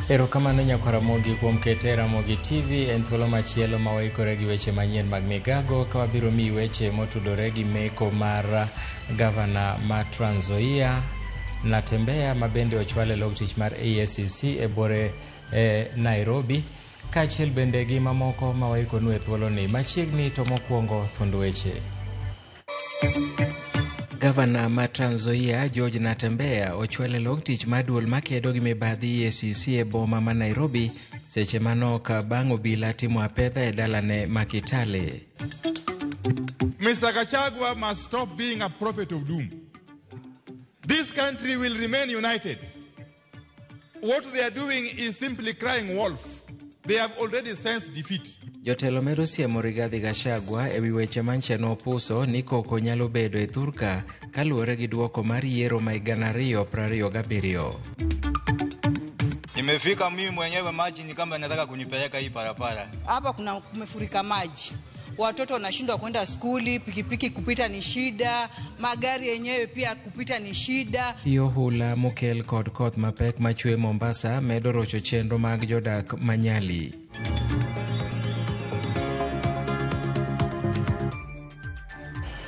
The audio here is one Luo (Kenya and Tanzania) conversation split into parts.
Erokamano nyakwar Ramogi kuom kete e Ramogi TV en thuolo machielo ma waikore gi weche manyien mag migago ka wabiro miyi weche motudore gi meko mar gavana ma Trans Nzoia Natembeya ma bende ochwal e log tich mar EACC e bore e Nairobi kaachiel bende gi mamoko ma waikonu e thuoloni. Machiegni to mokwongo thuond weche. Gavana ma Trans Nzoia George Natembeya ochwal e log tich mar duol makedo gi mibadhi EACC e boma ma Nairobi seche manok bang' obila timo apedha e dalane ma Kitale. Mr. Gachagua must stop being a prophet of doom. This country will remain united. What they are doing is simply crying wolf. They have already sensed defeat. Jotelo medo siemo Rigathi Gachagua ewi weche manche nopuso ni koko nyalo bedo e thurka kaluwore gi duoko mar yiero ma 2027. Imefika mimi mwenyewe maji ni kama nataka kunipeleka hii barabara. Hapa kuna kumefurika maji, watoto wanashindwa kwenda skuli, pikipiki kupita ni shida, magari yenyewe pia kupita ni shida. Pi ohula mokel kod koth mapek machwe Mombasa medo rocho chenro mag jodak ma Nyali.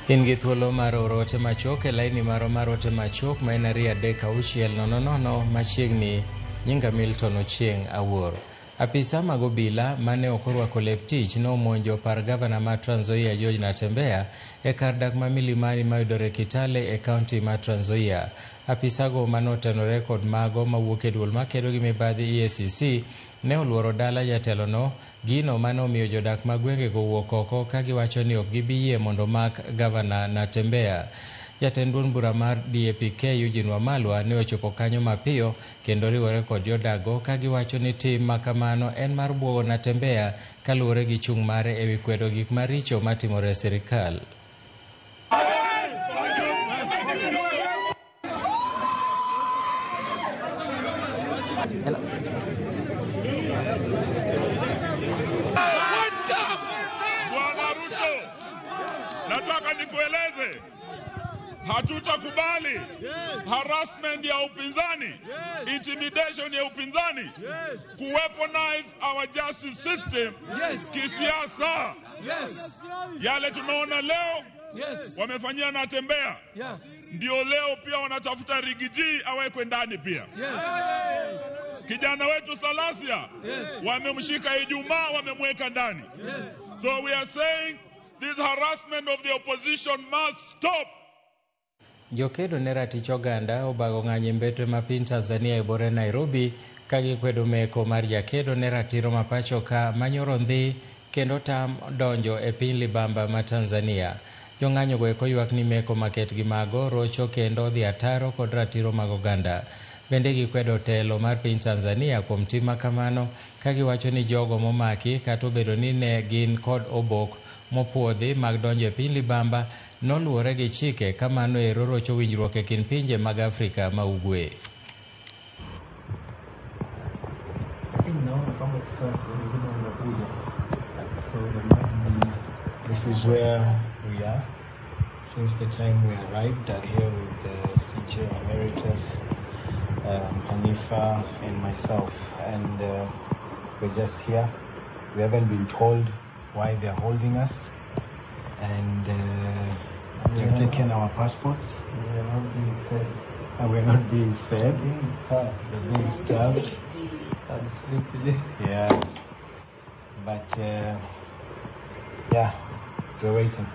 In gi thuolo mar oro ote machuok e laini marwa mar ote machuok ma en 23600 machiegni nyinga Milton Ochieng' Awuor. Apisa mag obila mane ok orwako lep tich nomonjo par gavana ma Trans Nzoia George Natembeya e kar dak ma Milimani mayudore Kitale e kaunti ma Trans Nzoia. Apisago manotenore kod mago mawuok e duol makedo gi mibadhi EACC ne oluoro dala jatelono, gino mane omiyo jodak mag gwengego owuok oko ka giwacho ni ok gibi yie mondo mak gavana Natembeya. Jatend duond bura mar DAP-K Eugene Wamalwa ne ochopo kanyo mapiyo kendo riwore kod jodago ka giwacho ni tim ma kamano en mar buogo Natembeya kaluwore gi chung' mare ewi kwedo gik maricho matimore e sirikal. Bwana Ruto, nataka nikueleze, hatutakubali harassment ya upinzani, intimidation ya upinzani, kuweaponize our justice system kisiasa. Yale tumeona leo wamefanyia Natembeya, ndio leo pia wanatafuta Rigiji awekwe ndani pia. Kijana wetu Salasia wamemshika Ijumaa, wamemweka ndani. So we are saying this harassment of the opposition must stop. Jokedo ne ratich oganda obago ng'anyo e mbetre ma piny Tanzania e bore Nairobi ka gikwedo meko mar jakedo ne ratiro ma pacho ka manyoro ndhi kendo tam donjo e piny libamba ma Tanzania. Jong'anyo go eko ywak ni meko maket gi mago rocho kendo dhi ataro kod ratiro mag oganda. Bende gikwedo telo mar piny Tanzania kuom tim ma kamano ka giwacho ni jogo momaki kata obedo ni ne gin kod obok mopuodhi mag donjo e piny libamba noluwore gi chike ka mano ero rocho winjruok e kind pinje mag Afrika ma Ugwe. Naona kama staff wengine wanakuja. So there must be, this is where we are. Since the time we arrived, I'm here with the CJ Emeritus, Hanifa and myself, and we're just here. We haven't been told why they're holding us, and they've taken our passports. We are not being fed. And we're not being fed. Being starved. We're being starved. I'm sleepy. Yeah. But yeah, we're waiting.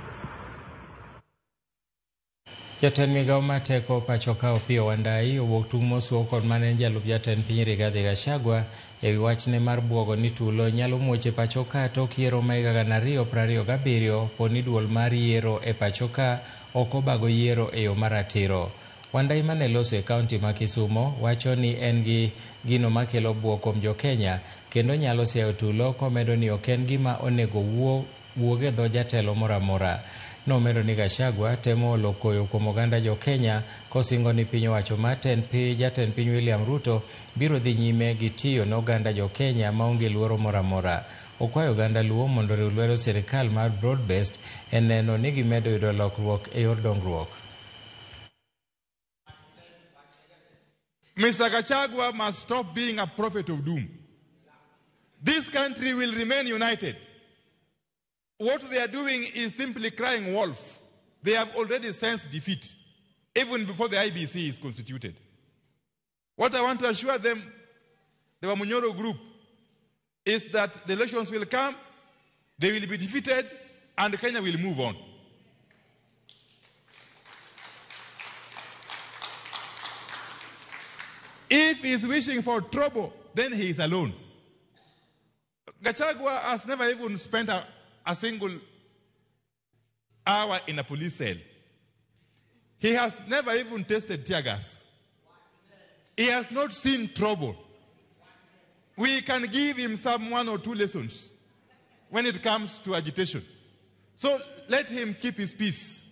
Jatend migao mar teko pacho ka Opiyo Wandayi owuok tung' mosuo kod mane en jalup jatend piny Rigathi Gachagua ewi wachne mar buogo ni tulo nyalo muoch e pacho ka tok yiero ma higa 2027 po ni duol mar yiero e pacho ka ok obago yiero e yo maratiro. Wandayi mane loso e kaunti ma Kisumo wacho ni en gi gino makelo buok kuom jo-Kenya kendo nyalo siayo tulo komedo ni ok en gima onego wuog e dho jatelo moro amora. Nomedo ni Gachagua temo olo koyo kuom oganda jo-Kenya kosingo ni piny owacho mar jatend piny William Ruto biro dhi nyime gi tiyo ne oganda jo-Kenya maonge luoro moro amora. Okwayo oganda Luo mondo oriw lwedo sirikal mar broad-based e neno ni gimedo yudo lokruok e yor dongruok. Mr. Gachagua must stop being a prophet of doom. This country will remain united. What they are doing is simply crying wolf. They have already sensed defeat, even before the IBC is constituted. What I want to assure them, the Wamunyoro group, is that the elections will come, they will be defeated, and Kenya will move on. If he is wishing for trouble, then he is alone. Gachagua has never even spent a single hour in a police cell. He has never even tasted tear gas. He has not seen trouble. We can give him some 1 or 2 lessons when it comes to agitation. So let him keep his peace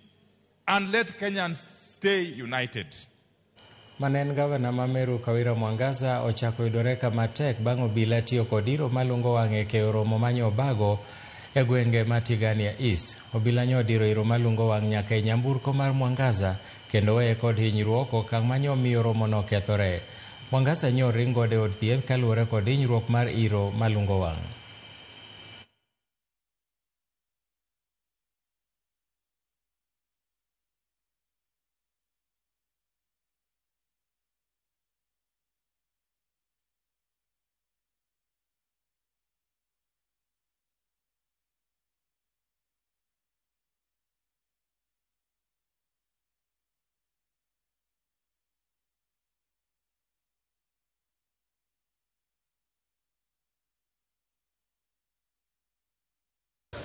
and let Kenyans stay united. Manen gavana ma Meru Kawira Mwangaza ochako yudore kama tek bang' obila tiyo kod iro malungo wang'e keyo romo manyobago e gwenge ma Tigania East. Obila nyodiro iro malungo wang' nyaka e nyamburko mar Mwangaza kendo weye kod hinyruok okang' manyomiyo romono kethore. Mwangaza nyoring godo e od thieth kaluwore kod hinyruok mar iro malungo wang'.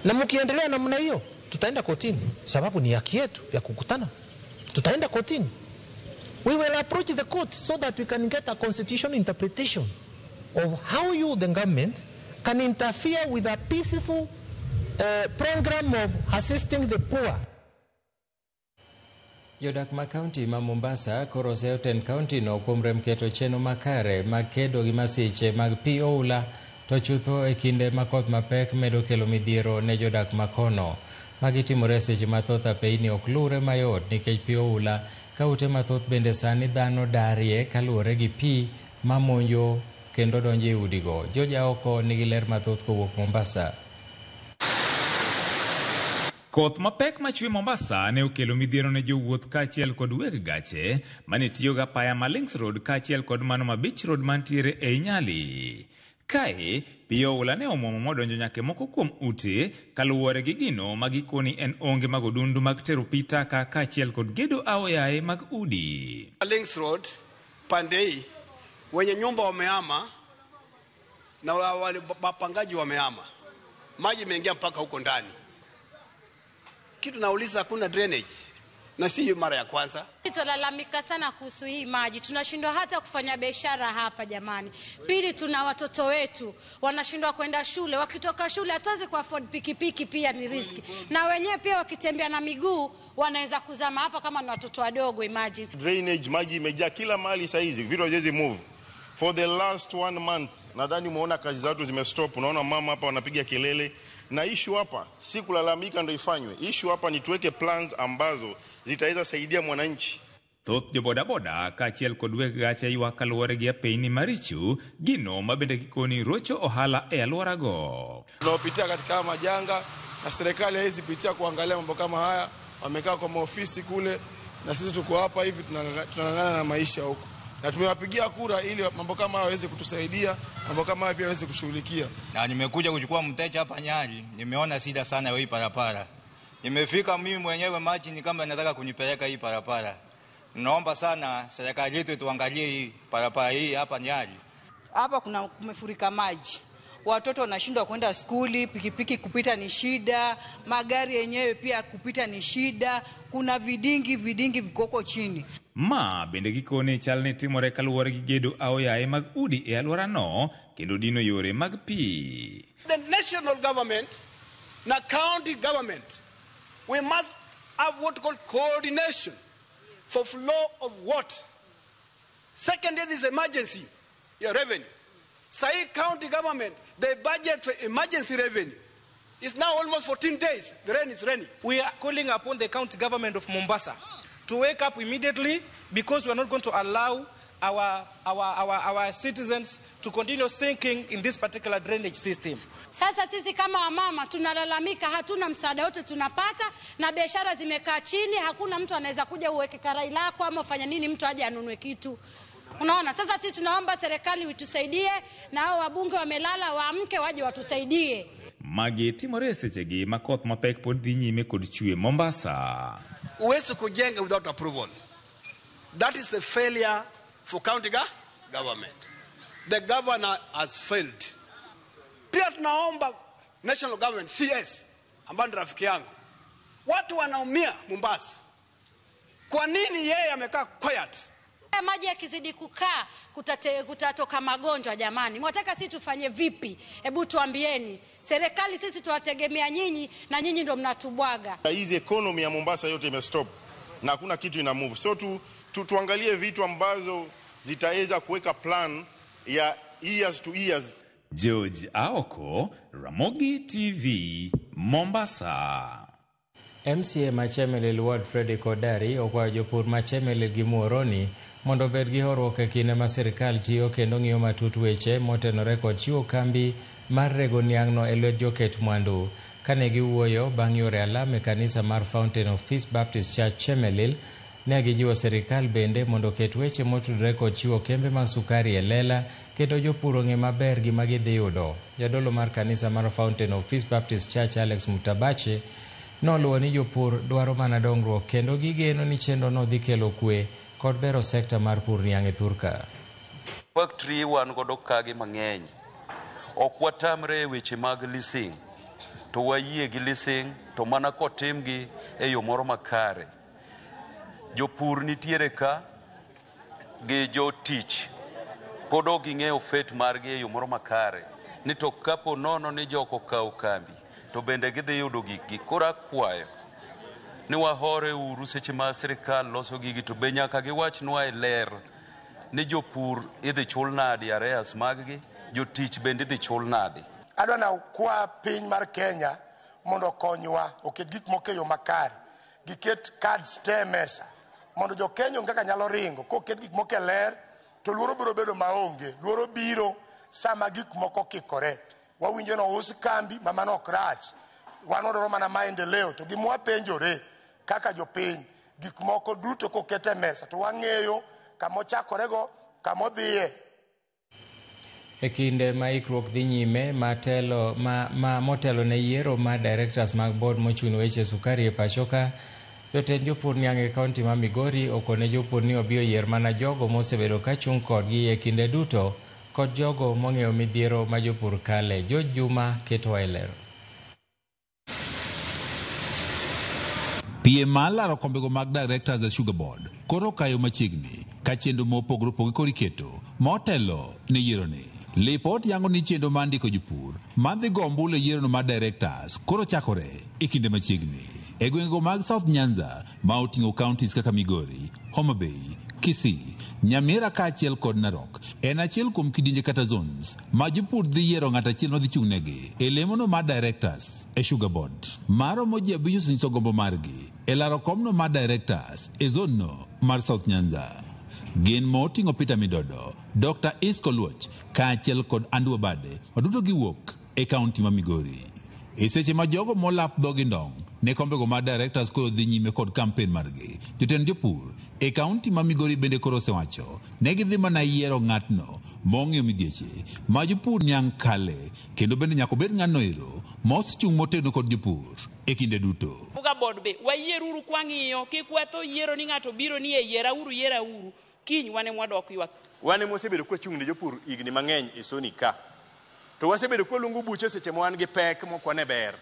Na mkiendelea namna hiyo tutaenda kotini, sababu ni haki yetu ya kukutana. Tutaenda kotini. We will approach the court so that we can get a constitutional interpretation of how you, the government, can interfere with a peaceful program of assisting the poor. Jodak ma kaunti ma Mombasa koro oseyo tend kaunti no kuom rem keto chenro makare mag kedo gi masiche mag pi oula to chutho e kinde ma koth mapek medo kelo midhiero ne jodak makono. Magi timore seche mathoth apeyni ok luwre mayot nikech pi oula ka ute mathoth bende sani dhano darie kaluwore gi pi mamonjo kendo donjo e udigo. Joja oko nigi ler mathoth kowuok Mombasa. Koth mapek machwe Mombasa ne okelo midhiero ne jowuoth kaachiel kod weg gache mane tiyo gi apaya ma Links Road kaachiel kod mano ma Beach Road mantiere ei Nyali. Kae, pi oula ne omuomo modonjo nyaka moko kuom ute kaluwore gi gino ma gikoni en onge mag odundu mag tero pi taka kaachiel kod gedo aoyaye mag udi. Links Road pande hii wenye nyumba wamehama na wale wapangaji wamehama, maji imeingia mpaka huko ndani. Kitu nauliza, hakuna drainage na si mara ya kwanza. Tunalalamika sana kuhusu hii maji, tunashindwa hata kufanya biashara hapa jamani. Pili, tuna watoto wetu wanashindwa kwenda shule, wakitoka shule hatuwezi ku afford pikipiki, pia ni riski, na wenyewe pia wakitembea na miguu wanaweza kuzama hapa kama ni watoto wadogo. Imagine drainage, maji imejaa kila mahali saa hizi, vitu haviwezi move. For the last 1 month nadhani umeona kazi za watu zimestop. Unaona mama hapa wanapiga kelele, na issue hapa si kulalamika ndio ifanywe. Issue hapa ni tuweke plans ambazo zitaweza saidia mwananchi. Thoth jobodaboda kaachiel kod weg gache ywak kaluwore gi apeyni maricho, gino mabende gikoni rocho ohala e alworago. Tunaopitia katika majanga na serikali haizi pitia kuangalia mambo kama haya. Wamekaa kwa maofisi kule na sisi tuko hapa hivi tunang'ang'ana na maisha huko. Na tumewapigia kura ili mambo kama haya yaweze kutusaidia, mambo kama haya pia yaweze kushughulikia. Na nimekuja kuchukua mteja hapa Nyali, nimeona shida sana hii barabara. Nimefika mimi mwenyewe maji ni kama nataka kunipeleka hii barabara. Naomba sana serikali yetu tuangalie hii barabara hii hapa Nyali. Hapa kuna kumefurika maji. Watoto wanashindwa kwenda skuli, pikipiki kupita ni shida, magari yenyewe pia kupita ni shida, kuna vidingi vikoko chini. Ma bende gikone chal ni timore kaluwore gi gedo aoyaye mag udi e alworano kendo dino yore mag pi. The national government na county government, we must have what called coordination for flow of water. Secondly, this emergency your revenue. Sai county government, they budget for emergency revenue. It's now almost 14 days. The rain is raining. We are calling upon the county government of Mombasa to wake up immediately, because we are not going to allow our citizens to continue sinking in this particular drainage system. Sasa sisi kama wamama tunalalamika, hatuna msaada wote tunapata, na biashara zimekaa chini, hakuna mtu anaweza kuja uweke karai lako ama ufanye nini mtu aje anunue kitu. Unaona, sasa sisi tunaomba serikali itusaidie, na hao wabunge wamelala waamke waje watusaidie. Magi timore sechegi ma koth mapek pod dhi nyime kod chwe Mombasa. Huwezi kujenga without approval. That is a failure for county government. The governor has failed. Pia tunaomba national government, CS, ambaye ni rafiki yangu. Watu wanaumia Mombasa. Kwa nini yeye amekaa quiet? Maji yakizidi kukaa kutatoka magonjwa jamani. Mwataka sisi tufanye vipi? Hebu tuambieni. Serikali sisi tuwategemea nyinyi, na nyinyi ndio mnatubwaga. Hizi economy ya Mombasa yote imestop na hakuna kitu ina move. So tuangalie vitu ambazo zitaweza kuweka plan ya years to years. George Aoko, Ramogi TV, Mombasa. MCA ma Chemelil Ward Freddy Kodari okwayo jopur ma Chemelil gi Muhoroni mondo obed gi horuok e kinde ma sirikal tiyo kendo ng'iyo matut weche motenore kod chiwo kambi mar rego niang'no e lwet joket mwandu. Kane giwuoyo bang' yore alam e kanisa mar Fountain of Peace Baptist Church Chemelil, ne gijiwo sirikal bende mondo oket weche motudore kod chiwo kembe mag sukari e lela kendo jopur ong'e maber gima gidhi yudo. Jadolo mar kanisa mar Fountain of Peace Baptist Church Alex Mutabache noluwo ni jopur dwaro mana dongruok kendo gigeno ni chenrono dhi kelo kwe kod bero sekta mar pur niang' e thurka. Factory wan godo kagi mang'eny. Ok watamre e weche mag leasing, to wayie gi leasing to mana kotimgi e yo moro makare. Jopur nitiere ka gi jotich pod ok ging'eyo fet margi e yo moro makare, ni to kapo nono ni jok okawo kambi to bende gidhi yudo gikgi. Koro akwayo ni wahore uru seche ma sirikal loso gigi, to be nyaka giwachnwa e ler ni jopur idhi chul nadi arrears mag-gi, jotich bende idhi chul nadi. Adwa na kwa piny mar Kenya mondo okonywa oket gik moko e yo makare, giket cards te e mesa mondo jo Kenya onge kaka nyalo ringo. Koket gik moko e ler to luoro biro bedo maonge. Luoro biro sama gik moko okikore. Wawinjo ni ous kambi ma mano ok rach, wan wadwaro mana maendeleo. To gima wapenjore kaka jopiny, gik moko duto koket e mesa to wang'eyo kama ochakorego, kama odhiye. E kinde ma ikruok dhi nyime ma motelo ne yiero mar directors mag board mochung' ne weche sukari e pachoka, jotend jopur niang' e kaunti ma Migori okone jopur ni obi oyier mana jogo mosebedo ka chung' kodgi e kinde duto kod jogo mong'eyo midhiero ma jopur kale. George Juma ketowa e ler. Piem mar laro kombego mag directors e Sugar Board koro okayo machiegni ka chenro mopogore opogore koro iketo motelo ne yieroni. Lipot yango ni chenro mar ndiko jopur madhi go ombulu e yierono mar directors koro chakore e kinde machiegni. E gwengego mag South Nyanza ma oting'o counties kaka Migori, Homa Bay, Kisii, Nyamira kaachiel kod Narok, en achiel kuom kidienje kata zones ma jopur dhi yiero ng'at achiel madhi chung' negi e lemono mar directors e Sugar Board. Maromo ji 5 osenyiso gombo margi e laro komno mar directors e zone no mar South Nyanza. Gin moting'o Peter Midodo, Dr. Isco Luoch kaachiel kod Andrew Bade, waduto giwuok e kaunti ma Migori. E seche ma jogo molap dhogi ndong' ne kombego mar directors koro dhi nyime kod kampen margi, jotend jopur e kaunti ma Migori bende koro osewacho ne gidhi mana yiero ng'atno mong'eyo midhieche ma jopur niang' kale, kendo bende nyaka obed ng'atno ero mosechung' motegno kod jopur e kinde duto. Sugar Board be wayieruru kwang'iyo, kik watho yiero ni ng'ato biro ni e yierauru yierauru, kiny wan ema wadok ywak. Wan ema wasebedo kwachung' ne jopur higni mang'eny e Soni ka. To wasebedo kwaluongo buche seche ma wan gi pek mok wane ber.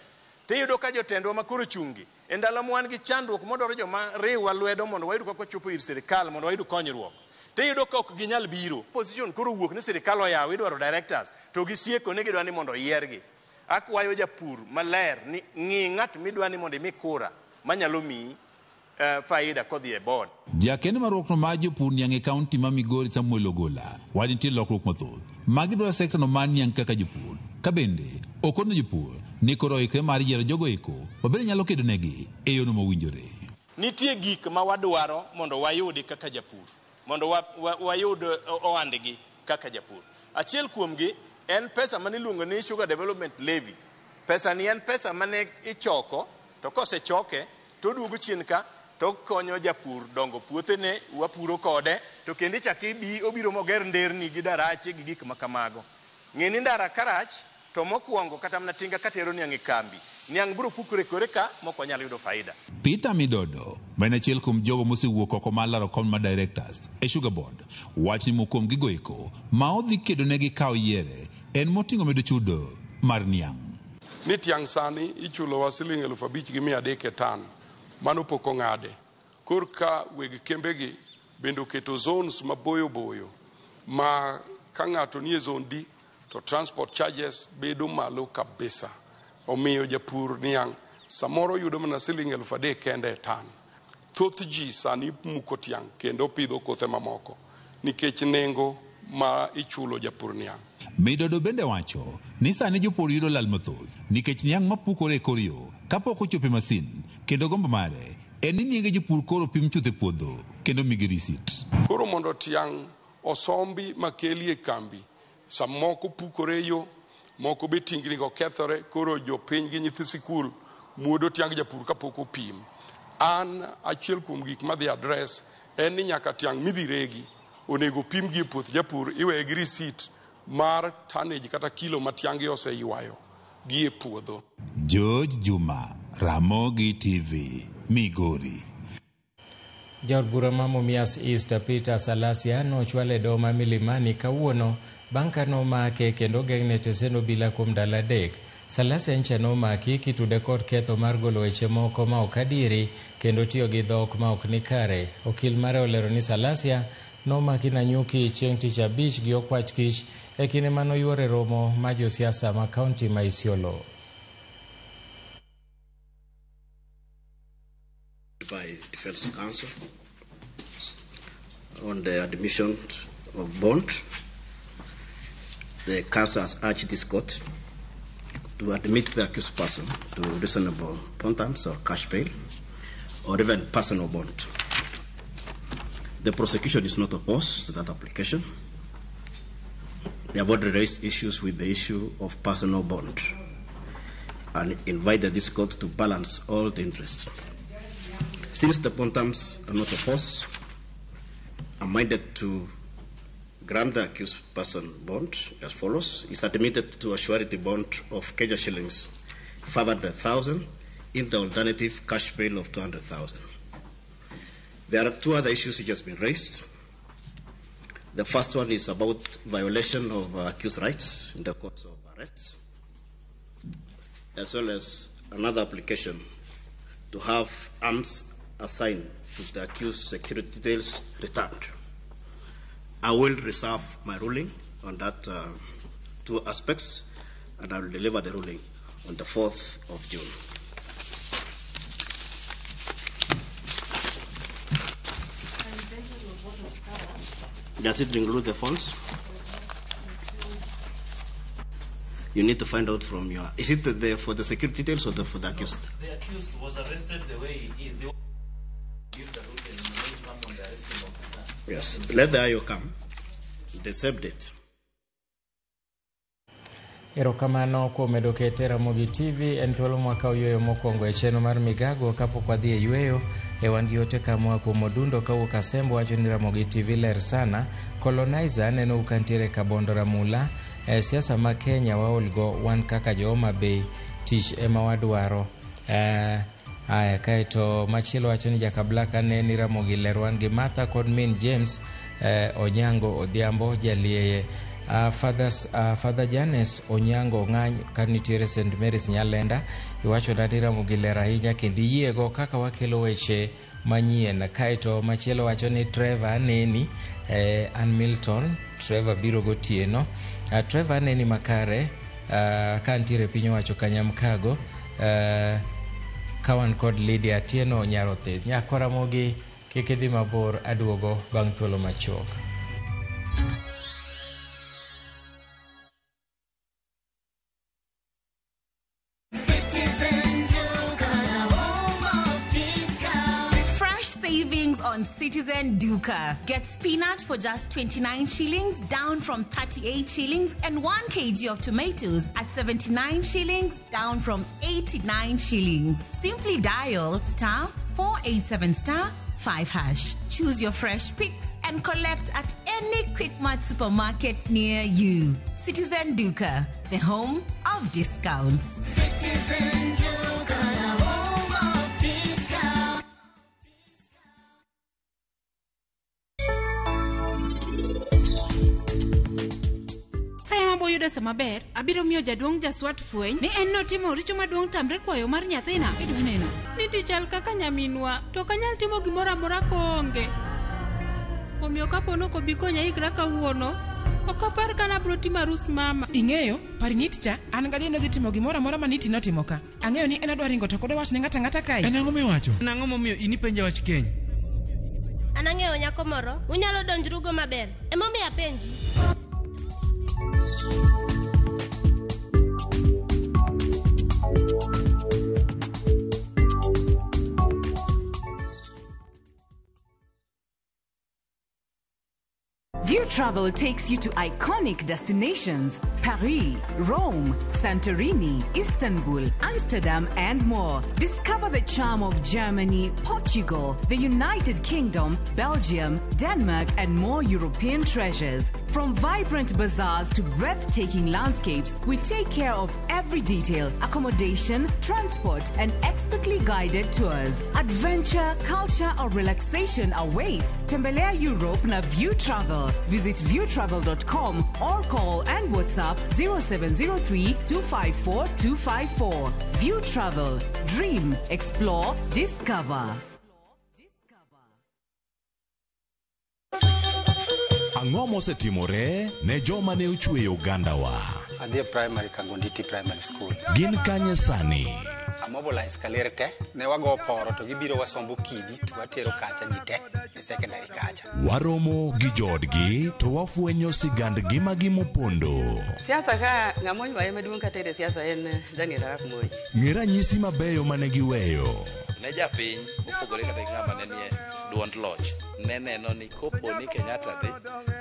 Tiyudo ka jotendwa ma koro chungi E ndalo ma wan gi chandruok modwaro joma riwwa lwedo mondo wayud kaka wachopo ir sirikal mondo wayud konyruok. Tiyudo ka ok ginyal biro. Opposition koro wuok ni sirikal oyaw idwaro directors to gisieko ni gidwa ni mondo oyiergi. Akwayo japur maler ni ng'i ng'at midwa ni mondo imi kura manyalo miyi faida kodhi e board. Jakeno mar riwruokno mar jopur niang' e kaunti ma Migori Samuel Ogola wacho nitie lokruok mathoth ma gidwaro e sekta no mar niang' kaka jopur ka bende okono jopur ni koro oikre mar yiero jogo eko mabende nyalo kedo negi e yono mowinjore. Nitie gik ma wadwaro mondo wayudi kaka japur, mondo wayud ohandgi kaka japur. Achiel kuomgi en pesa mane iluongo ni Sugar Development Levy. Pesa ni en pesa mane ichoko, to kosechoke to oduogo chien ka to konyo japur dongo puothene, wapuro kode, to kendo ichak ibi obiro moger nderni gi darache gi gik ma kamago. Ng'e ni ndara karach to mokwongo kata mana tinga katero niang' e kambi, niang' biro pukore kore ka mok wanyal yudo faida. Peter Midodo, ma en achiel kuom jogo mosewuok oko mar laro kom mar directors e Sugar Board, wacho ni moko kuom gigo eko ma odhi kedo negi ka oyiere en moting'o medo chudo mar niang'. Ni tiang' sani ichulowa siling 5,300 e tan, mano pok ong'ade. Kor ka weg kembegi bende oketo zones maboyo boyo ma ka ng'ato nie zone D to transport charges bedo malo kabisa. Omiyo japur niang' samoro yudo mana siling 3,000 kende e tan. Thoth ji sani muko tiang' kendo pidho kothe mamoko nikech nengo ma ichulo japur niang'. Midodo bende wacho ni sani jopur yudo lal mathoth nikech niang' mapukore e kor yo kapok ochopo e masin, kendo gombo mare en ni nienge jopur koro pim chuth e puodho kendo migi risit. Koro mondo tiang' osombi makeli e kambi, samoko pukore e yo, moko be tingni go kethore, koro jopiny gi nyithi sikul muodo tiang' japur kapok opim. An achiel kuom gik madhi address en ni nyaka tiang' midhi regi onego pim gi e puoth japur, iweye gi risit mar tonnage kata kilo ma tiang'gi oseywayo gi e puodho. George Juma, Ramogi TV, Migori. Jaod bura ma Mumias East Peter Salasya nochwal e doho ma Milimani kawuono bang' ka nomake kendo ogeng'ne tesend obila kuom ndalo 3. Salasya ncha nomaki kitude kod ketho mar golo weche moko ma ok adieri kendo tiyo gi dhok ma ok ni kare. Okil mare olero ni Salasya nomaki Nanyuki chieng' tich abich gi okwach kich e kinde manoyuore romo ma josiasa ma kaunti ma Isiolo. By Defense Counsel on the admission of bond. The counsel has urged this court to admit the accused person to reasonable bond terms or cash bail or even personal bond. The prosecution is not opposed to that application. They have already raised issues with the issue of personal bond and invited this court to balance all the interests. Since the bond terms are not opposed, I'm minded to grant the accused person bond as follows. Is admitted to a surety bond of Kenya shillings 500,000 in the alternative cash bail of 200,000. There are two other issues which has been raised. The first one is about violation of accused rights in the course of arrests, as well as another application to have arms assigned to the accused security details returned. I will reserve my ruling on that two aspects, and I will deliver the ruling on the 4th of June. Does it include the phones? You need to find out from your... Is it for the security details or for the accused? The accused was arrested the way he is. They give the route and release someone, the arresting officer. Yes. Let the IO come. The same date. Erokamano kuom medo kete Ramogi TV en thuolo mwakawo yueyo mokwongo e chenro mar Migago kapok wadhi e yueyo e wan gi ote kamwa kuom Odundo kawuok Asembo wacho ni Ramogi TV ler sana. Colonizer neno ka nitiere Kabondo Ramula e siasa ma Kenya waolgo wan kaka jo Homa Bay tich ema wadwaro. Aya kaeto machielo wacho ni Jakablaka ne ni Ramogi ler wan gi Martha kod min James Onyango Odhiambo jalieye. Father Janes Onyango Ng'any ka nitiere St Mary's Nyalenda, iwacho ni Ramogi ler ahinya kendo iyiego kaka wakelo weche manyien. Kaeto machielo wacho ni Trevor aneni, an Milton, Trevor biro gotieno. Trevor aneni makare, ka nitiere piny owacho Kanyamkago, ka wan kod Lydia Atieno Nyarothith. Nyakwa Ramogi kik idhi mabor, aduogo bang' thuolo machuok. Fresh savings on Citizen Duka. Get spinach for just 29 shillings, down from 38 shillings, and 1 kg of tomatoes at 79 shillings, down from 89 shillings. Simply dial star 487 star 5 hash. Choose your fresh picks and collect at any Quickmart supermarket near you. Citizen Duka, the home of discounts. Citizen Duka, the home of discount. Sama boyudo sama ber, abiro miyo jaduong' jaswat fweny ni en notimo richo maduong' tamre kwayo mar nyathina. Idwa neno. Niti chal kaka nyaminwa, to ok anyal timo gimoro amora koonge. Omiyo kapo ni ok obi konya ikra kawuono, ok apar ka nabro timo arus mama. Ing'eyo, par ng'it cha, an gadier nodhi timo gimoro amora ma Niti notimo ka. Ang'eyo ni en odwa ringo to ok odwa wach ne ng'ato ang'ata kae. En ang'o miwacho? Nang'o momiyo in ipenja wach keny? An ang'eyo nyako moro, unyalo donjrugo maber. Emomiyo apenji. View Travel takes you to iconic destinations Paris, Rome, Santorini, Istanbul, Amsterdam, and more. Discover the charm of Germany, Portugal, the United Kingdom, Belgium, Denmark, and more European treasures. From vibrant bazaars to breathtaking landscapes, we take care of every detail: accommodation, transport, and expertly guided tours. Adventure, culture, or relaxation awaits. Tembelea Europe na View Travel. Visit viewtravel.com or call and WhatsApp 0703 254 254. View Travel. Dream, explore, discover. Ang'o mosetimore ne joma ne ochweyo ogandawa? Adhi e primary Kangonditi Primary School. Gin kanye sani? Amobilize kaler te, ne wago poro to gibiro wasombo kidi to watero kacha ji te e secondary kacha. Waromo gi joodgi to wafwenyo sigand ngimagi mopondo. Siasa ka ng'ama oywaye maduong' katere siasa en Daniel Arap Moi. Ng'e ranyisi mabeyo mane giweyo. Ne japiny mopogore kata gi ng'ama ne nie duond loch ne neno ni kopo ni Kenyatta dhi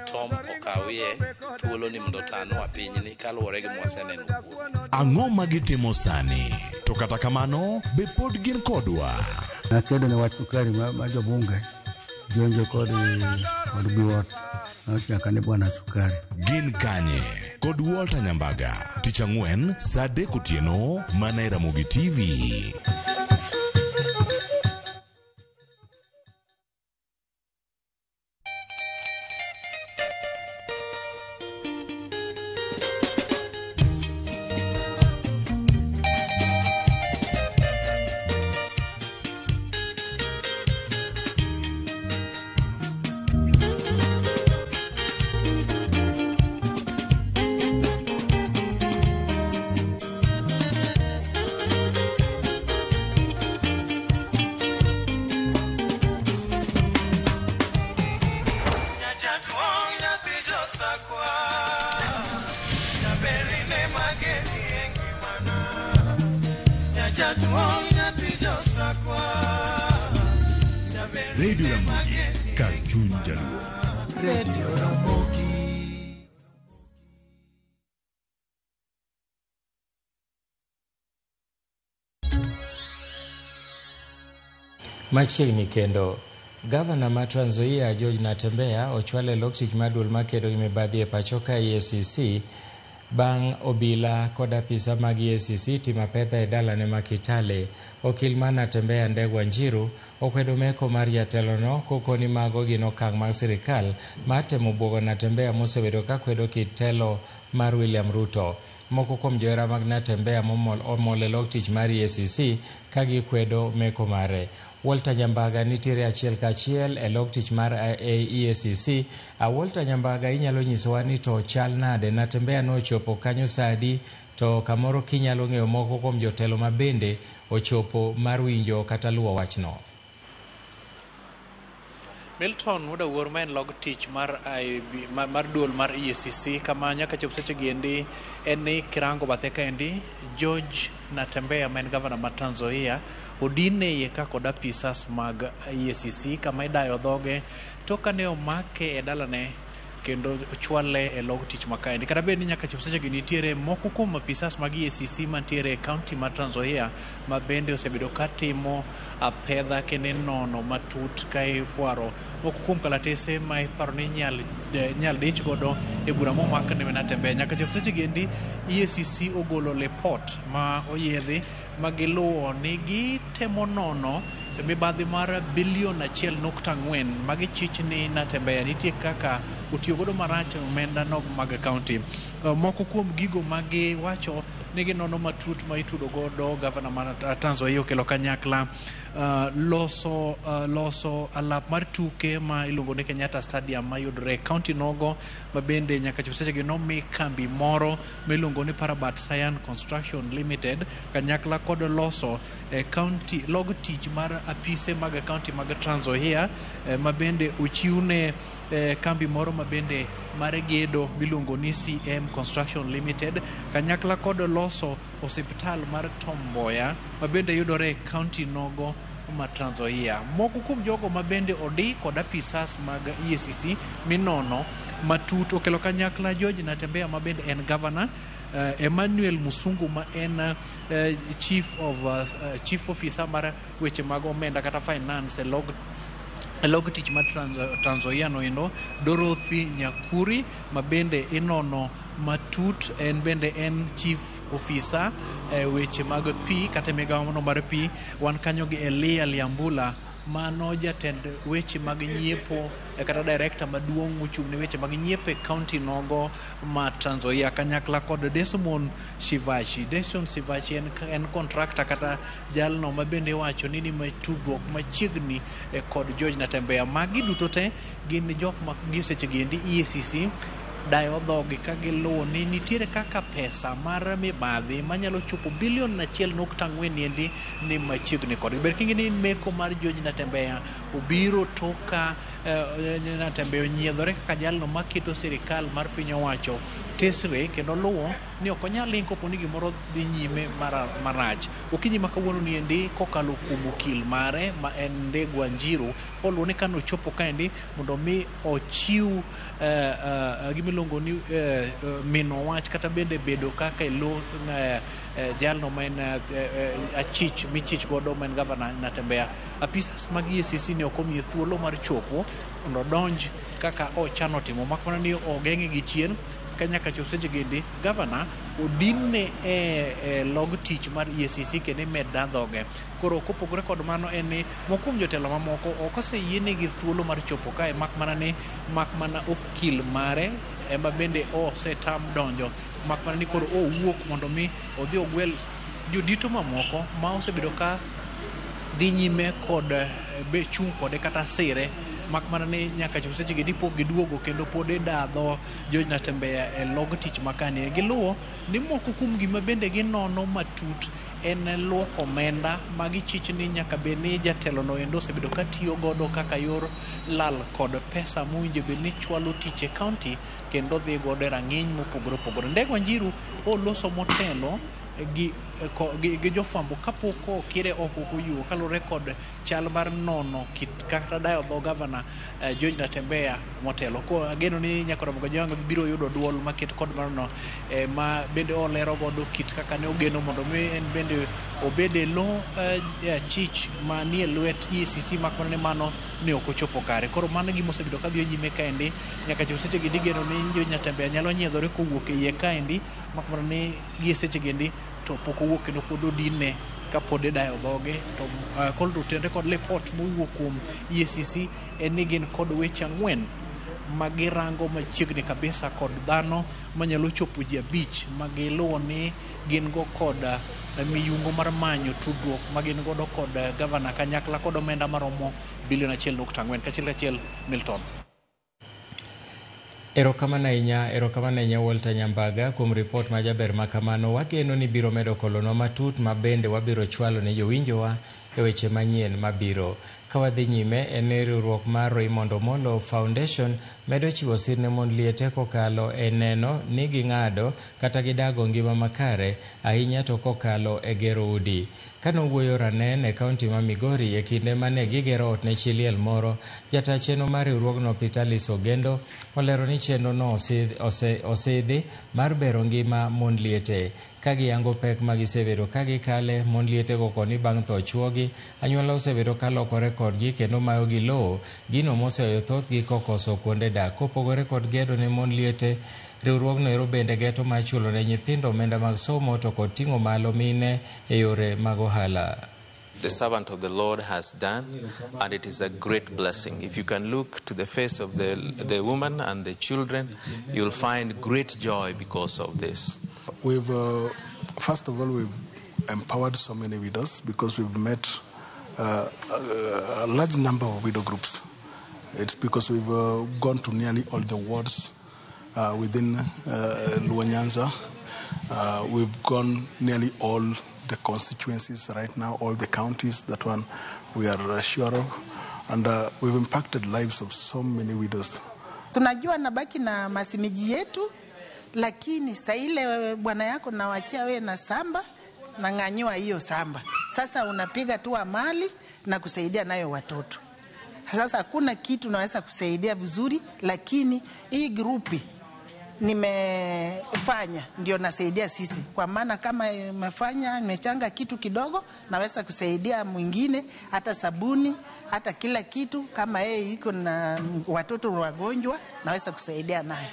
Tom okawie thuolo ni mondo otanwa pinyni kaluwore gi mwaseneno kuome. Ang'o ma gitimo sani? To kata kamano, be pod gin kodwa? Nakedo ne wach sukari ma jobunge jonjo kod biwot nochaka ni bwana sukari. Gin kanye? Kod Walter Nyambaga, tich ang'wen saa 3 otieno mana e Ramogi TV. Radio Ramogi, kar chuny Jaluo. Radio Ramogi. Machiegni kendo, Gavana ma Trans Nzoia George Natembeya ochwale lok tich mar duol makedo gi mibadhi e pacho ka EACC Bang' obila kod apisa mag EACC timo apedha e dalane ma Kitale, okil mar Natembeya Ndegwa Njiru okwedo meko mar jatelono kokoni mago gin okang' mar sirikal mar temo buogo Natembeya mosebedo kakwedo kit telo mar William Ruto. Moko kuom johera mag Natembeya omol e log tich mar EACC ka gikwedo meko mare. Walter Nyambaga nitiere achiel kachiel e log tich mar EACC. Walter Nyambaga, inyalo nyisowa ni to chal nade? Natembeya nochopo kanyo sa adi? To kamoro kinyalo ng'eyo moko kuom jotelo ma bende ochopo mar winjo kata luwo wachno. Milton Wuod Awuor ma en log tich mar IB, mar duol mar EACC kama nyaka chop seche gi endi en ni kirango bathe kaendi George Natembeya ma en gavana ma Trans Nzoia odin e iye ka kod apisas mag EACC kama idayo dhoge tok kane omake e dalane kendo ochwale e log tich ma kaendi. Kata bed ni nyaka chop sechegi nitiere moko kuom apisas mag EACC mantiere e kaunti mar Trans Nzoia ma bende osebedo katimo apedha kendo inono matut ka ifwaro moko kuom kalatese ma iparo ni inyal dich godo e bura momak ne Natembeya. Nyaka chop sechegi endi EACC ogolo lipot ma oyiedhi ma giluwo ni gitemo nono mibadhi mar bilion 1.4 magichich ni Natembeya nitie kaka otiyo godo marach omenda no mag kaunti. Moko kuom gigo magiwacho ni ginono matut ma itudo godo gavana mar Trans Nzoia okelo kanyakla loso alap mar tuke ma iluongo ni Kenyatta Stadium mayudore e kaunti nogo ma bende nyaka chop sechegi nomi kambi moro miluongo ni Parabat Cyan Construction Limited kanyakla kod loso county log tich mar apise mag kaunti mag Trans Nzoia ma bende ochiwne kambi moro ma bende mar gedo miluongo ni CM Construction Limited kanyakla kod loso osiptal mar Tom Mboya ma bende yudore e kaunti nogo ma Trans Nzoia. Moko kuom jogo ma bende odi kod apisas mag EACC minono matut okelo kanyakla George Natembeya ma bende en gavana, Emmanuel Musungu ma en chief officer mar weche mag omenda kata finance e log tich mar Trans Nzoia no endo, Dorothy Nyakuri ma bende inono matut, en bende en chief officer weche mag pi kata migawo no mar pi. Wan kanyo gi Elia Liambula mano jatend weche mag nyiepo kata director maduong' mochung' ne weche mag nyiepo e kaunti nogo ma Trans Nzoia kanyakla kod Desmond Shivachi. Desmond Shivachi en contractor kata jalno ma bende iwacho ni ni tudruok machiegni kod George Natembeya. Magi duto te gin jok ma gi seche gi endi EACC dayo dhogi ka giluwo ni nitiere kaka pesa mar mibadhi manyalo chopo bilion 1.4 endi ni machiegni kodgi. Ber king'e ni meko mar George Natembeya obiro tok ka Natembeya onyiedhore kaka jalno maketo sirikal mar piny owacho tesre kendo luwo ni ok onyal ling kopo ni gimoro dhi nyime marach. Okinyi ma kawuono ni endi kokalo kuom okil mare ma en Ndegwa Njiru oluwo ni kanochopo kaendi mondo mi ochiw gimiluongo ni mino wach kata bende bedo kaka elo jalno ma en achich michich godo ma en gavana Natembeya. Apisas mag EACC ne ok omiye thuolo mar chopo mondo odonj kaka ochano timo mak mana ni ogeng'e gi chien ka nyaka chop seche gi endi gavana odinne e log tich mar EACC kendo imed dhoge. Koro kopogore kod mano en ni moko kuom jotelo mamoko ok oseyienegi thuolo mar chopo kae mak mana okil mare ema bende osetam donjo mak mana ni koro owuok mondo mi odhi ogwel jodito mamoko ma osebedo ka dhi nyime kod be chung' kode kata sire mak mana ni nyaka chop seche gi pok giduogo kendo pod idadho George Natembeya e log tich makani. Giluwo ni moko kuom gima bende ginono matut en luoko omenda ma gichich ni nyaka bed ni jatelo no endo osebedo ka tiyo godo kaka yor lal kod pesa mowinjo bed ni chwalo tich e kaunti kendo dhi godo e rang'iny mopogore opogore. Ndegwa Njiru oloso motelo gi gi jofwambo kapok okire oko koyuo kaluwore kod chal mar nono kit kata dayo dho gavana George Natembeya motelo. Ko ageno ni Nyakoro Mogajwang' biro yudo duol maket kod marno ma bende olero godo kit kaka ne ogeno mondo mi en bende obed e lo chich manie lwet EACC mak mana ni mano ne ok ochopo kare. Koro mano gima osebedo ka dhi nyime kaendi nyaka chop seche gi igeno ni George Natembeya nyalo nyiedhore kowuok e iye kaendi mak mana ni gie seche gendi to pok owuok kendo pod odinne kapod idayo dhoge. To koro otenre kod lipot mowuok kuom EACC en ni gin kod weche 4 magirango machiegni kabisa kod dhano manyalo chopo ji 5 magiluwo ni gin go kod miyungo mar manyo tudruok magin godo kod gavana kanyakla kod omenda maromo bilion 1.4. Kachiel kachiel, Milton. Erokamano ahinya Walter Nyambaga kuom ripot ma jaber ma kamano. Wageno ni biro medo kolonwa matut ma bende wabiro chwalo ne jowinjowa e weche manyien mabiro. Ka wadhi nyime, en ni riwruok mar Raymond Omolo Foundation medo chiwo sir ne mond liete kokalo e neno ni ging'ado kata gidago ngima makare ahinya to kokalo e gero udi. Kanowuoyo Ranen e kaunti ma Migori e kinde mane gigero ot ne chi liel moro, jata chenro mar riwruogno Pitalis Ogendo olero ni chenro no osidhi mar bero ngima mond liete. Ka giyango pek ma gisebedo ka gikale, mond lietego koni bang' tho chuogi, anyuola osebedo ka lokore kodgi kendo mayogi lowo, gino moseweyo thothgi kokoso kuonde dak. Kopogore kod gedo ne mond liete, riwruogno ero bende geto mar chulo ne nyithindo omenda mag somo to kod ting'o malo mine e yore mag ohala. The servant of the Lord has done, and it is a great blessing. If you can look to the face of the woman and the children, you'll find great joy because of this. We've, first of all, we've empowered so many widows because we've met a large number of widow groups. It's because we've gone to nearly all the wards within Luo Nyanza. We've gone nearly all the constituencies right now, all the counties, that one we are sure of. And we've impacted lives of so many widows. Tunajua nabaki na masimiji yetu, lakini saa ile bwana yako nawachia wewe na samba, na ng'anyiwa hiyo samba. Sasa unapiga tu mali na kusaidia nayo watoto. Sasa hakuna kitu naweza kusaidia vizuri, lakini hii grupi nimefanya ndio nasaidia sisi. Kwa maana kama nimefanya nimechanga kitu kidogo naweza kusaidia mwingine, hata sabuni, hata kila kitu. Kama yeye iko na watoto wagonjwa naweza kusaidia naye.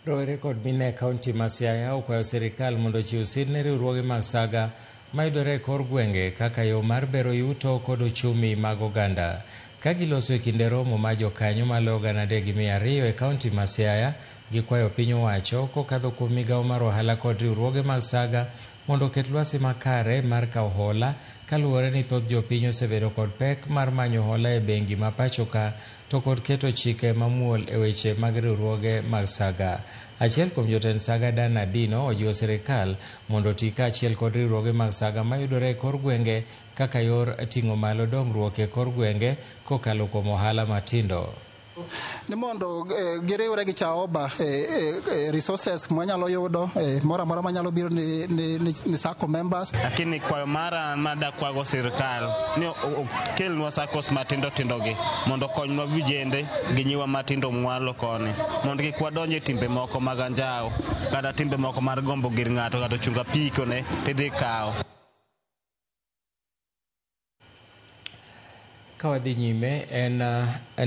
Rowere kod mine e kaunti ma Siaya okwayo sirikal mondo ochiw sir ne riwruoge mag saga mayudore e kor gwenge kaka yo mar bero yuto kod ochumi mag oganda. Ka giloso e kinde romo ma jokanyo maloyo 3,200 e kaunti ma Siaya, gikwayo piny owacho kokadho kuom migawo mar ohala kod riwruoge mag saga mondo oket lwasi makare mar kawo hola kaluwore ni thoth jopiny osebedo kod pek mar manyo hola e bengi ma pacho ka to kod keto chike mamuol e weche mag riwruoge mag saga. Achiel kuom jotend saga Dan Adino ojiwo sirikal mondo oti kaachiel kod riwruoge mag saga mayudore e kor gwenge kaka yor ting'o malo dongruok e kor gwenge kokalo kuom ohala matindo. Ni mondo giriwre gi Chaoba resources mwanyalo yudo moro amora manyalo biro ni SACCO members. Lakini kwayo mara madakwago sirikal ni okelnwa SACCOs matindo tindo gi mondo okonywa vijende gi nyiwa matindo mwalo koni mondo kik wadonje timbe moko mag anjawo kata timbe moko mar gombo gir ng'ato kata chunga piko ne tidhi kawo. Ka wadhi nyime en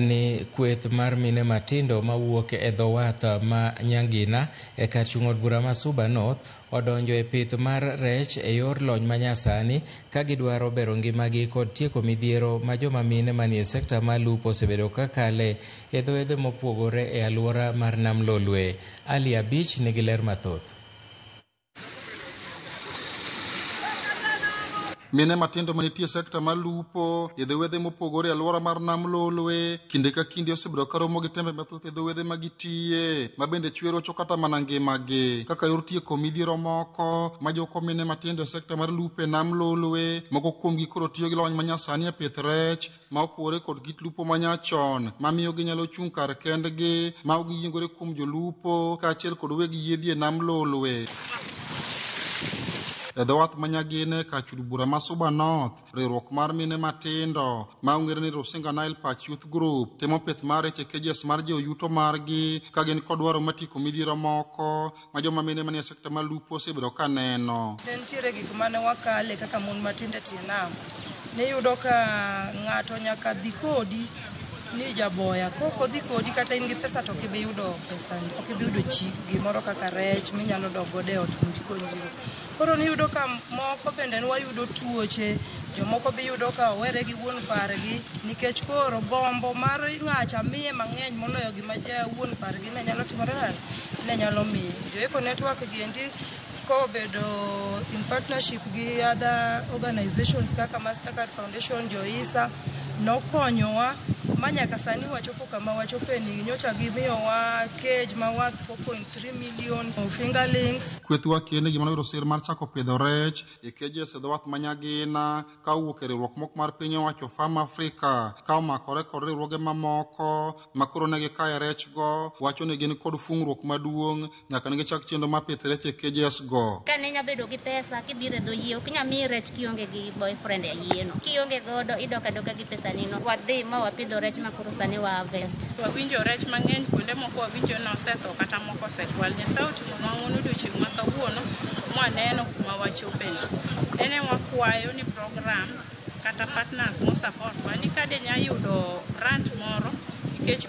ni kweth mar mine matindo mawuok e dho wath ma Nyangina e kar chung' od bura ma Suba North odonjo e pith mar rech e yor lony manyasani ka gidwaro bero ngimagi kod tieko midhiero ma joma mine manie sekta mar lupo osebedo ka kale e dho wedhe mopogore e alwora mar Nam Lolwe. Ali Abich nigi ler mathoth. Mine matindo manitie sekta mar lupo e dho wedhe mopogore e alwora mar Nam Lolwe kinde ka kinde osebedo ka romo gi tembe mathoth e dho wedhe ma gitiye ma bende chwe rocho kata mana ngimagi kaka yor tieko midhiero moko ma joko mine matindo e sekta mar lupo e Nam Lolwe. Moko kuomgi koro tiyo gi lony manyasani e pith rech ma opogore kod kit lupo manyachon mamiyo ginyalo chung' kar kendgi ma ok giyiengore kuom jolupo kaachiel kod weg yiedhi e Nam Lolwe. E dho wath ma Nyagine kar chud bura ma Suba North, riwruok mar mine matindo ma ong'ere ni Rusinga Nile Perch Youth Group timo pith mar rech e cages mar jiwo yuto margi ka gin kod dwaro mar tieko midhiero moko ma joma mine manie sekta mar lupo osebedo ka neno. Ne nitiere gik mane wakale kaka mon matindo e tie nam. Niyudo ka ng'ato nyaka dhi kodi ni jaboya. Kok odhi kodi kata in gi pesa to ok ibi yudo pesa, ok ibi yudo gimoro kaka rech minyalo dok godo e ot mondo ikonyrigo. Koro niyudo ka moko bende ne wayudo tuoche, jomoko be iyudo ka owere gi wuon pargi nikech koro gombo mar ng'acha miye mang'eny moloyo gima wuon pargi ne nyalo timore nade, ne nyalo miye. Jo Eco Network gi endi kobedo in partnership gi other organizations kaka Mastercard Foundation, jo ISA nokonyowa ma nyaka sani wachopo kama wachope ni nyocha gimiyowa cage ma worth 4.3 million fingerlings. Kweth wakieni gima noyudo sir mar chako pidho rech e cages e dho wath ma Nyagina ka owuok e riwruok moko mar piny owacho Farm Africa ka omakore kod riwruoge mamoko ma koro ne gikaye rech go wacho ni gin kod fung'ruok maduong' nyaka ne gichak chenro mar pith rech e cages go. Ka ne inya bedo gi pesa kibiro e dho yie ok inya miyi rech kionge gi boyfriend e yieno. Kionge godo idok adoka gi pesa nino. Wadhi ma wapidho rech ma koro sani wa harvest. Wawinjo rech mang'eny kuonde moko wawinjo ni osetho kata moko osekwal. Nyasaye otimonwa ng'wono odiochieng' ma kawuono mwaneno kuma wachopeni. En ema wakwayo ni program kata partners mo support wa ni ka de nya yudo grant moro nikech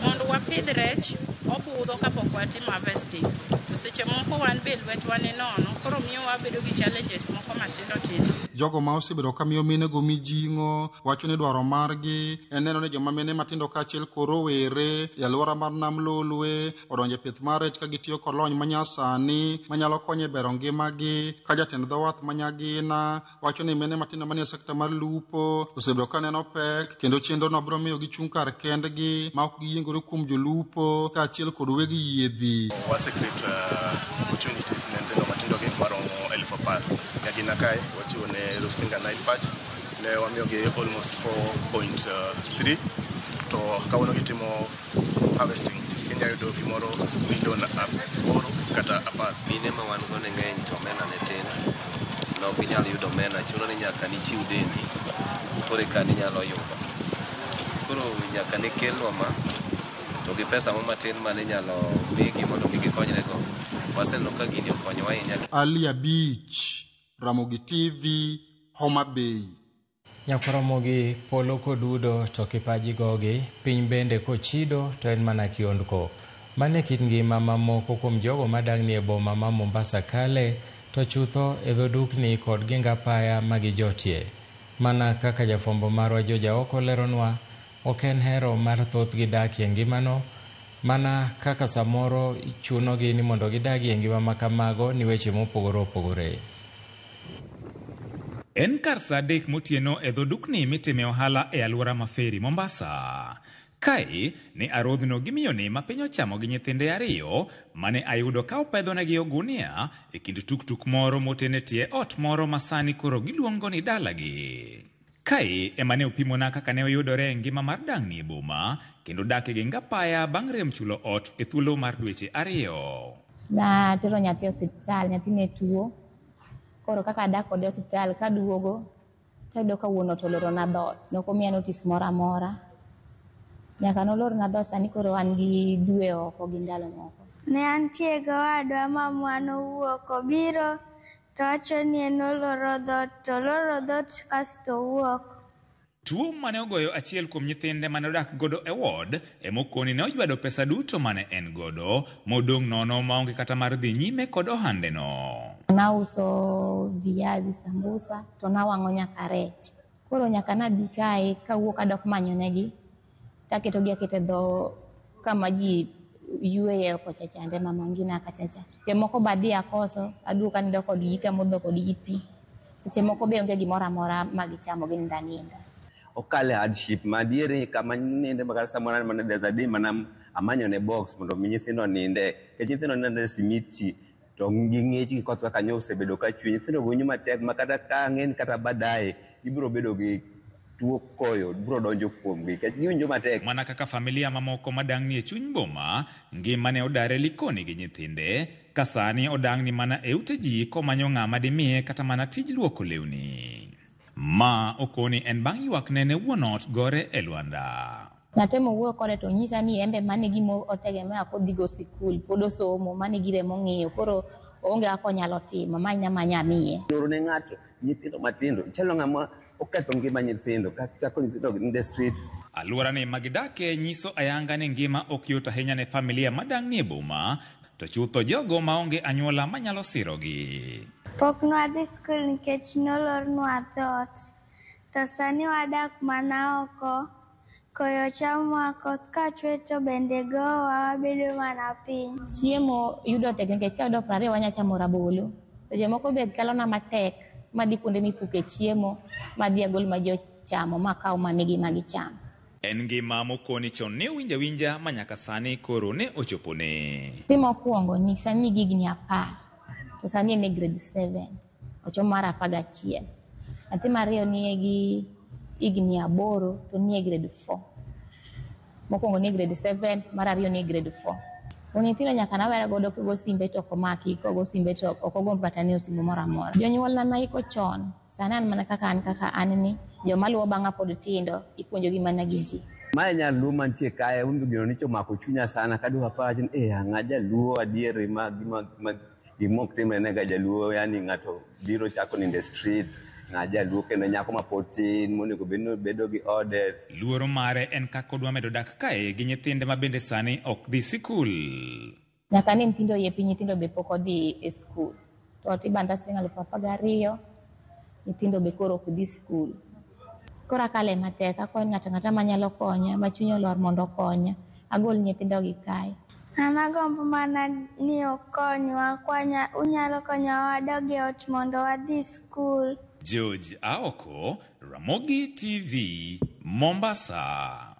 mondo wapidh rech obudho kapok watimo harvesting. To seche moko wan be lwetwa ni nono koro miyo wabedo gi challenges moko matindo tindo. Jogo ma osebedo ka miyo minego mijing'o wacho ni dwaro margi en neno ni joma mine matindo kaachiel kod rowere e alwora mar Nam Lolwe odonjo e pith mar rech ka gitiyo kod lony manyasani manyalo konyo e bero ngimagi. Ka jatend dho wath ma Nyagina wacho ni mine matindo manie sekta mar lupo osebedo ka neno pek kendo chenrono biro miyo gichung' kar kendgi ma ok giyiengore kuom jolupo kaachiel kod weg yiedhi. Wase create opportunities ne nyithindo matindo gi maromo 10,000. Nyagina kae wachiwo ne Rusinga Nile Perch ne wamiyogi almost 4.3 to kawuono gitimo harvesting ginyalo yudo gimoro milion 8 kata 10. Mine ma wan go ne ng'eny to omena ne tin. Ne ok inyal yudo omena, chuno ni nyaka nichiw dendi koro eka ninyalo yudo. Koro nyaka ne kelnwa ma to gi pesa mo matin mane inyalo migi mondo mi gikonyrego. Waseneno ka gini okonyowa ahinya. Ali Abich, Ramogi TV, Homa Bay. Nyakwaramogi polo kodudo to kipaji gogi, piny bende kochido to en mana kiondko. Mane kit ngima mamoko kuom jogo madang'ni e boma ma Mombasa kale to chutho e dho dukni kod gingapaya magijotie. Mana kaka jafwambo marwa George Aoko leronwa, ok en hero mar thothgi dakie ngimano, mana kaka samoro chunogi ni mondo gidagie ngima makamago ni weche mopogore opogore. En kar saa 3 motieno e dho dukni mitime ohala e alwora ma Feri, Mombasa. Kae ne arodhno gi miyoni ma piny ochamo gi nyithinde 2 mane ayudo ka opedhonegi ogunia e kind tuktuk moro moten e tie ot moro ma sani koro giluongo ni dalagi. Kae ema ne opimona kaka ne oyudore e ngima mar dang'ni e boma kendo dak e gengapaya bang' rem chulo ot e thuolo mar dweche 2. Natero nyathi e osiptal, nyathi ne tuo. Koro kaka adak kode e osiptal kaduogo tayudo ka wuon ot olorona dhoot. Ne ok omiya notice moro amora. Nyaka nolorna dhoot sani koro an gi dwe oko gi ndalo moko. Ne antie gi owadwa mamwa nowuok obiro to wacho ni en oloro dhoot to oloro dhoot kasto owuok. Tuo mane ogoyo achiel kuom nyithinde mane odak godo e ward emokoni ne ojwado pesa duto mane en godo modong' nono maonge kata mar dhi nyime kod ohandeno. Nauso viazi sambusa to nawang'o nyaka rech. Koro nyaka nabi kae kawuok adok manyonegi taketogi aketa e dho kama ji yueye kocha chande mama ngina kacha cha. Seche moko be adhi akoso aduogo anindo kodgi kamodho kodgi pi. Seche moko be onge gimoro amora ma gichamo ginindo aninda. Okale hardship ma diere kama ninde makata samoro an mana there's a day mana amanyo ne box mondo mi nyithindo ninde. Nikech nyithindo nindo e simiti to gi ng'ich gi koth kaka nyo osebedo ka chwe. Nyithindo winjo matek ma kata ka ang'e ni kata baadaye gibiro bedo gi Tuo koyo biro donjo kuomgi nikech giwinjo matek. Mana kaka familia mamoko madang'ni e chuny boma, ngima ne odare Likoni gi nyithinde, ka sani odang'ni mana e ute ji komanyo ng'ama dimiye kata mana tij luoko lewni. Ma okoni en bang' ywak nene wuon ot gore e lwanda. Natemo wuoyo kode to onyisa ni embe mane gima otegemea kodhigo sikul, pod osomo, mane gire mong'iyo, koro oonge kaka onyalo timo, amany amanya amiye. Loro ne ng'ato nyithindo matindo chalo ng'ama oketho ngima nyithindo kachako nyithindo in the street. Alwora ni magidake nyiso ayanga ni ngima ok yot ahinya ne familia madang'ni e boma, to chutho jogo maonge anyuola manyalo sirogi. Pok nwadhi skul nikech nolornwa dhoot. To sani wadak mana oko. Koyo chamowa, koth ka chwe to bende goyowa, wabedo mana piny. Chiemo yudo tek nikech kayudo 20 wanya chamo rabolo. To jomoko be kalona matek madhi kuonde mipuke chiemo, madhi agol ma ji ochamo makaw mamigi ma gichamo. En ngima mokoni chon ne owinjo awinja ma nyaka sani koro ne ochopone. Nyathi mokwongo ni sani nigi higni 10 to sani en e grade 7, ochomo mar 11. Nyathi mar ariyo nie gi higni 8 to nie grade 4. Mokwongo nie grade 7, mar ariyo nie grade 4. To nyithindo nyaka nawere godo kogo simbe to ok omaki, kogo simbe to ok ogomb kata ng'iyo simu moro amora. Jonyuolna naiko chon, sani an mana kaka an kaka an ni, joma luwo bang'a pod tindo, ipuonjogi mana gi ji. Mae nyaluo mantie kae, winjo gino ni omako chunya sana kadwa pacho ni eh ang'a jaluo adier ma gima gima ok timre ne ga jaluo, yani ng'ato biro chako nindo e street, ng'a jaluo kendo nyako ma pod tin monego bed ni bedo gi ode. Luoro mare en kaka odwa medo dak kae gi nyithinde ma bende sani ok dhi sikul. Nyaka ne nyithindo yie piny, nyithindo be pok odhi e skul. To ot ibandha siling 12,000, nyithindo be koro ok dhi skul. Koro akale matek, akwayo ng'ato ang'ata manyalo konya, ma chunye olor mondo okonya. Agol nyithindo gi kae. An agombo mana ni okonywa, unyalo konyowa wadog e ot mondo wadhi skul. George Aoko, Ramogi TV, Mombasa.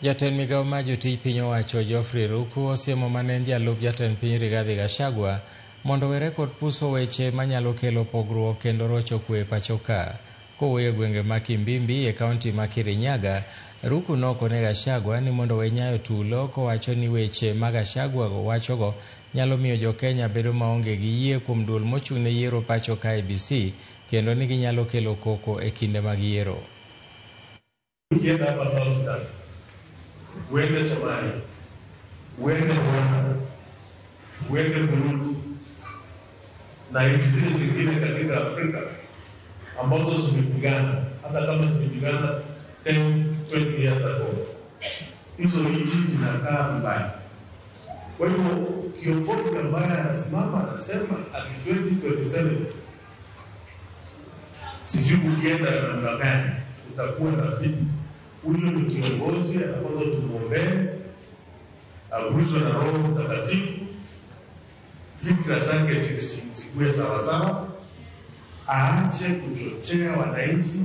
Jatend migawo mar jotij piny owacho Geoffrey Ruku osiemo mane en jalup jatend piny Rigathi Gachagua mondo owere kod puso weche manyalo kelo pogruok kendo rocho kwe pacho ka. Kowuoyo e gwenge ma Kimbimbi e kaunti ma Kirinyaga, Ruku nokone Gachagua ni mondo owe nyayo tulo kowacho ni weche ma Gachagua wachogo nyalo miyo jo-Kenya bedo maonge gi yie kuom duol mochung' ne yiero pacho ka IEBC kendo ni ginyalo kelo koko e kinde mag yiero. Ukienda hapa South Sudan, uende Somalia, uende Rwanda, uende Burundi na nchi zile zingine katika Afrika ambazo zimepigana, hata kama zimepigana 10, 20 years ago, hizo nchi zinakaa vibaya. Kwa hivyo kiongozi ambaye anasimama anasema ati 2027 sijui ukienda namna gani utakuwa na vipi, huyo ni kiongozi anapaswa tumuombee, aguswe na Roho Mtakatifu, fikra zake zikuwe sawasawa, aache kuchochea wananchi,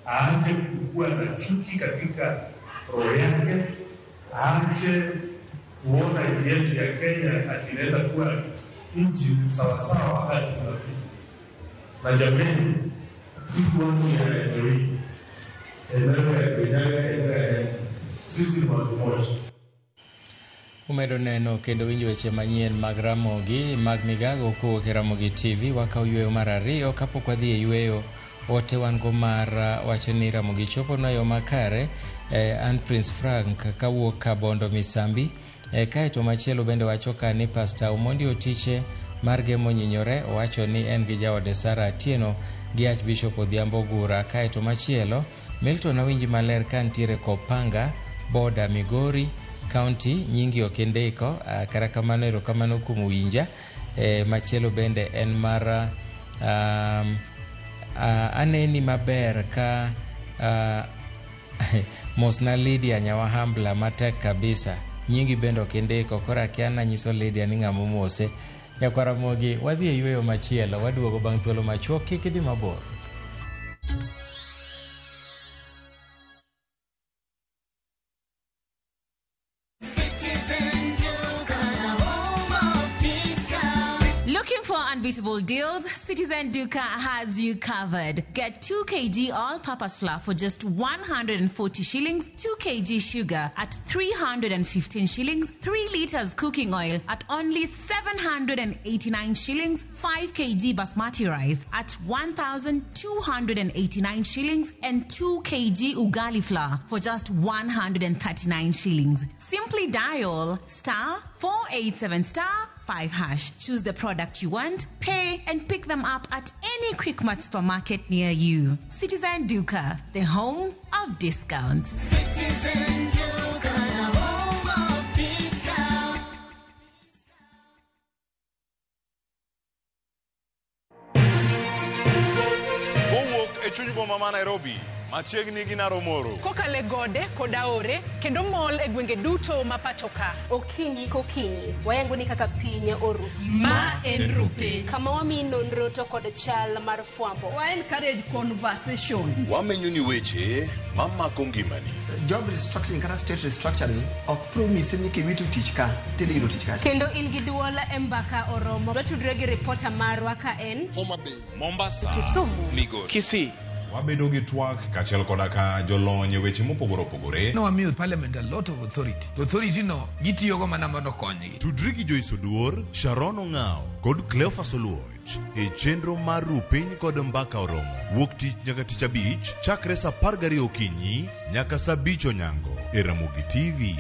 aache kuwa na chuki katika roho yake, aache kuona nchi yetu ya Kenya ati inaweza kuwa nchi sawasawa wakati kuna vita. Na jameni, sisi watu ya eneo hili, eneo ya Kirinyaga, eneo ya Embu, sisi ni watu moja. Umedo neno kendo winjo weche manyien mag Ramogi mag Migago kowuok e Ramogi TV. Wakaw yweyo mar ariyo kapok wadhi e yweyo ote wan go mar wacho ni Ramogi choponwa e yo makare. An Prince Frank kawuok Kabondo Misambi. Kaeto machielo bende wacho ka ni Pastor Omondi Otiche mar Gemo Nyinyore owacho ni en gi jaode Sarah Atieno gi Archbishop Odhiambo Gura. Kaeto machielo Milton awinji maler ka nitiere Kopanga boda Migori County, nyingi ok indiko, kata kamano erokamano kuom winja. Machielo bende en mar aneni maber ka mosna Lydia Nyawahambla matek kabisa, nyingi bende ok indiko, koro akia nanyiso Lydia ni ng'ama omose. Nyakwar Ramogi, wadhi e yweyo machielo, waduogo bang' thuolo machuok, kik idhi mabor. Looking for unbeatable deals, Citizen Duka has you covered. Get 2 kg all-purpose flour for just 140 shillings, 2 kg sugar at 315 shillings, 3 liters cooking oil at only 789 shillings, 5 kg basmati rice at 1,289 shillings, and 2 kg ugali flour for just 139 shillings. Simply dial star 487 star 5 hash. Choose the product you want, pay, and pick them up at any Quickmart supermarket near you. Citizen Duka, the home of discounts. Citizen Duka, the home of discount. Kowuok e chuny boma ma Nairobi, machiegni gi Naromoro. Kokalo e gode kod aore kendo mol e gwenge duto ma pacho ka. Okinyi kokinyi wayango ni kaka piny oru. Ma en Rupe. Kama wamiyi nonro to kod chal mar fwambo. Wa encourage conversation. Wamenyo ni weche mamako ngimani. Job restructuring kata state restructuring ok promise ni kiwito tich ka tidhi yudo tich kacha. Kendo in gi duol e mbaka oromo. Watudre gi ripota marwa ka en Homa Bay, Mombasa, Kisumu, Migori, Kisii. Wabedo gi twak kaachiel koda ka jolony e weche mopogore opogore. Nowamiyo parliament a lot of authority. To authority no gitiyogo mana mondo konygi. Tudri gi Joyce Oduor, Sharon Ong'ao kod Cleophas Oluoch e chenro mar Ru Piny kod Mbaka Oromo. Wuok tich nyaka tich abich chakre saa 12 okinyi nyaka saa 5 onyango e Ramogi TV.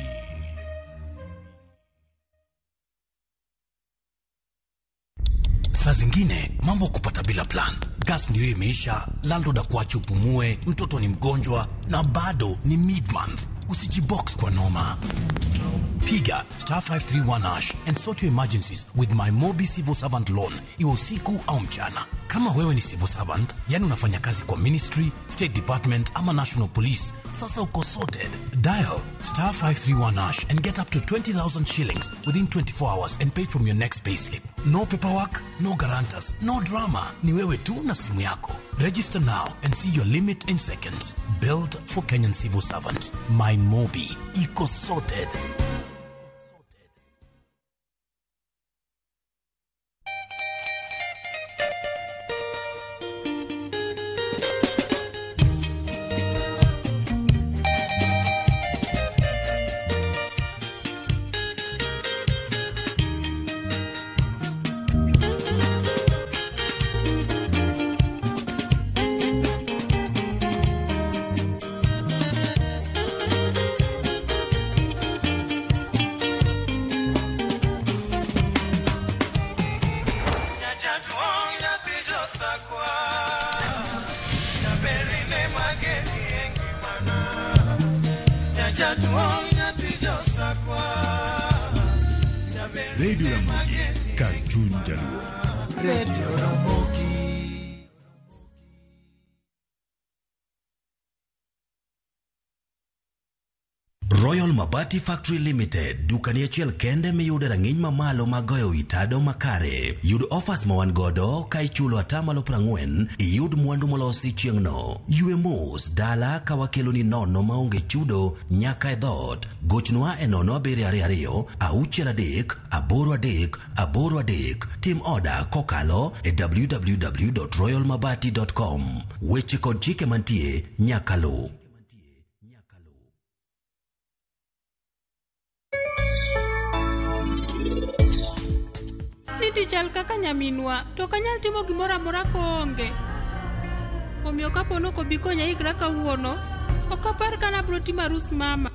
Saa zingine mambo kupata bila plan. Gas ndiyo imeisha, landlord akuache upumue, mtoto ni mgonjwa na bado ni mid month. Usijibox kwa noma. Piga star 531 hash and sort your emergencies with my Mobi Civil Servant Loan, iwe usiku au mchana. Kama wewe ni civil servant, yani unafanya kazi kwa ministry, state department ama national police, sasa uko sorted. Dial star 531 hash and get up to 20,000 shillings within 24 hours and pay from your next payslip. No paperwork, no guarantors, no drama. Ni wewe tu na simu yako. Register now and see your limit in seconds. Built for Kenyan civil servants. My Mobi. Iko sorted. Radio Ramogi, kar chuny Jaluo. Radio Ramogi. Royal Mabati Factory Limited, dukani achiel kende miyude rang'iny mamalo mag goyo wi tado makare. Yud offers ma wan godo ka ichulo atamalo 40, iyud mwandu molosi chieng'no. Ywe mos dala ka wakeloni nono maonge chudo nyaka e dhoot. Gochnwa e 0722 63 83 83. Tim oda kokalo e www.royalmabati.com. Weche kod chike mantie nyaka luw. Niti chal kaka nyaminwa, to ok anyal timo gimoro amora koonge. Omiyo kapo ni ok obi konya ikra kawuono, ok apar ka nabro timo arus mama.